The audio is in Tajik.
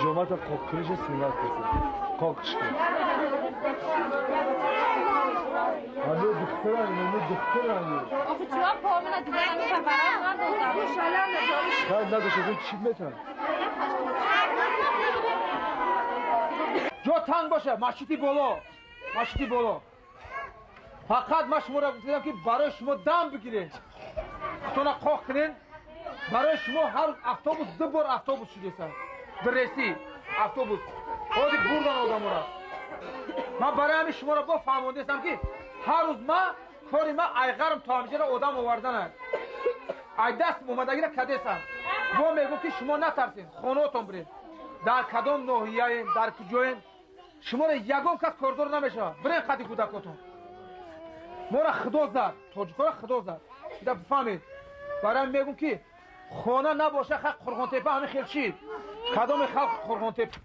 Ҷомата қоқкуниша снимать кеса. Қоқишка. Ҳаме духтаран, ҳаме духтаран. Охи чуа помина дидан ҳами надодам. Ха надоша, чӣ метан? Ҷо танг боша, масҷиди боло. Масҷиди боло. Фақат ман шуморо гуфтам ки барои шумо дам бигиред. Худтона қоқ кунед. Барои шумо ҳар рӯз автобус ду бор автобус шудеса. Дреси автобус. Ҳозир бурдан одамора. Ман барои ҳамин шуморо бо фаҳмондестам ки ҳар рӯз ман кори ман айғарм то ҳамҷара одам оварданак. Ай даст омадагира кадесам. Бо мегӯм ки шумо натарсед, хонаотон биред. Дар кадом ноҳияем, дар куҷоем, шуморо ягон кас кордор намешавад. Биред қади кӯдакотон. Моро худо зад, тоҷикоро худо зад. Ида бифаҳмед. Барои ҳамин мегӯм ки хона набоша, хақ Қурғонтепа ҳамин хел чӣ? Кадоми халқ Қурғонтепа?